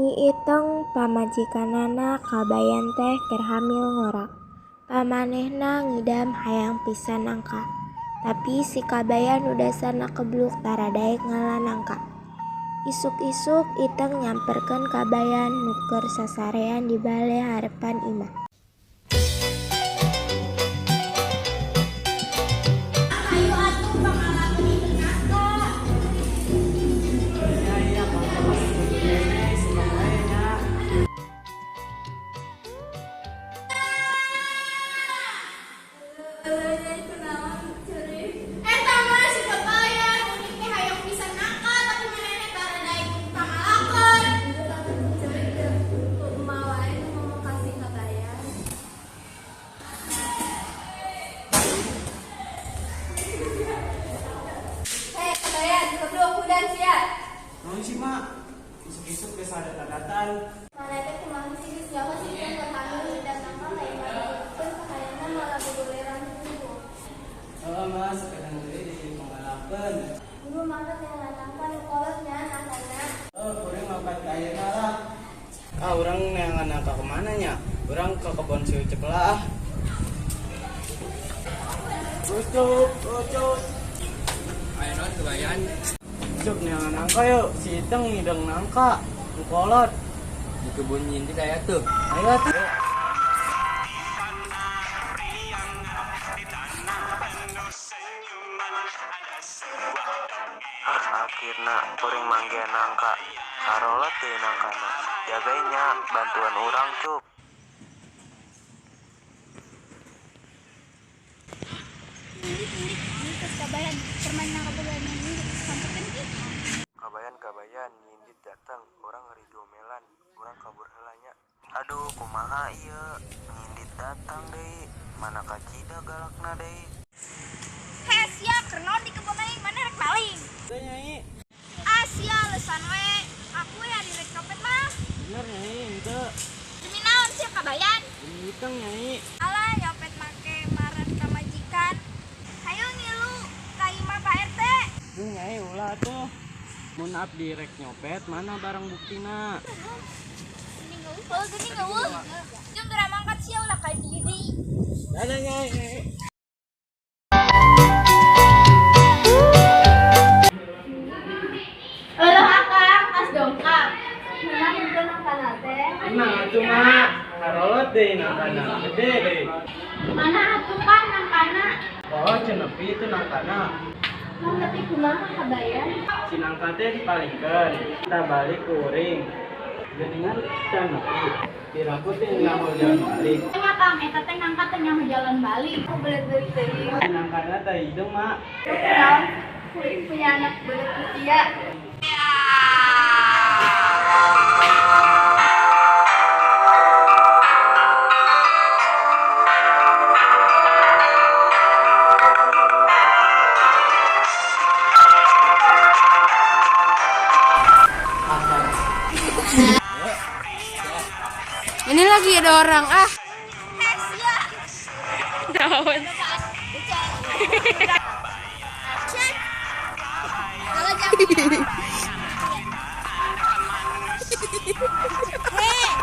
Nyi Iteng pamajikanana Kabayan teh keur hamil ngora. Pamanehna ngidam hayang pisan nangka. Tapi si Kabayan nu dasarna kebluk tara daek ngala nangka. Isuk-isuk Iteng nyamperkeun Kabayan nu keur sasarean di bale harepan imah. Naon sih mak? Isuk-isuk geus ada-adatan. Mana teh kumaha sih geus nyaho sih teh hamil dan nangka lain pun sakayana malah gogoleran hungkul. Heeh mah sakadang deui di pangalakeun. Guru mangga teh nangka nu kolot nya nangkana. Heuh kuring mangkat ka ayeuna lah. Ah urang neangan nangka kemana nya? Urang ke kebon si Ucep lah. Ucup, ucup. Ayo naon Kabayan? Cuk neangan nangka yuk, si Iteng ngideng nangka, nu kolot. Di kebun nyinti aya tuh. Ayo atuh. Ah, akhirna kuring manggihan nangka. Karolot deui nangkana. Jagae nya bantuan urang Cup. Kabayan kabayan nyindit datang urang ngeri diomelan urang kabur heula nya. Aduh kumaha ieu nyindit datang deui mana kacida galakna deui. Heh sia keur naon di kebon aing mana rek maling. Teu nyai. Ah sia leusan we. Aku we ari rek copet mah. Bener nyai henteu. Demi naon sia Kabayan? Demi Iteng nyai. Alah nyopet make maran ka majikan. Hayu ngilu ka imah Pak RT. Duh nyai ulah atuh. Mun abdi rek nyopet mana barang buktina? Geuning eueuh, geuning eueuh. Jeung geura mangkat sia ulah ka diri. Dadah nyai. Eueuh akang pas dongkap. Mana henteu nangkana teh? Emang atuh mak, karolot deui nangkana, gede deui. Mana atuh Kang nangkana? Oh, cenepi itu nangkana. Mang nepi kumaha Kabayan? Si nangka teh dipalingkeun, kita balik ku uring. Geuningan can nepi. Piraku teh nyaho jalan balik. Nya Kang eta teh nangka teh nyaho jalan balik. Aku belet-belit teuing. Si nangkana teh hideung mak. Naon? Kuring punya anak belet sia. Ini lagi ada orang ah. Heh sia. Naon? Heh.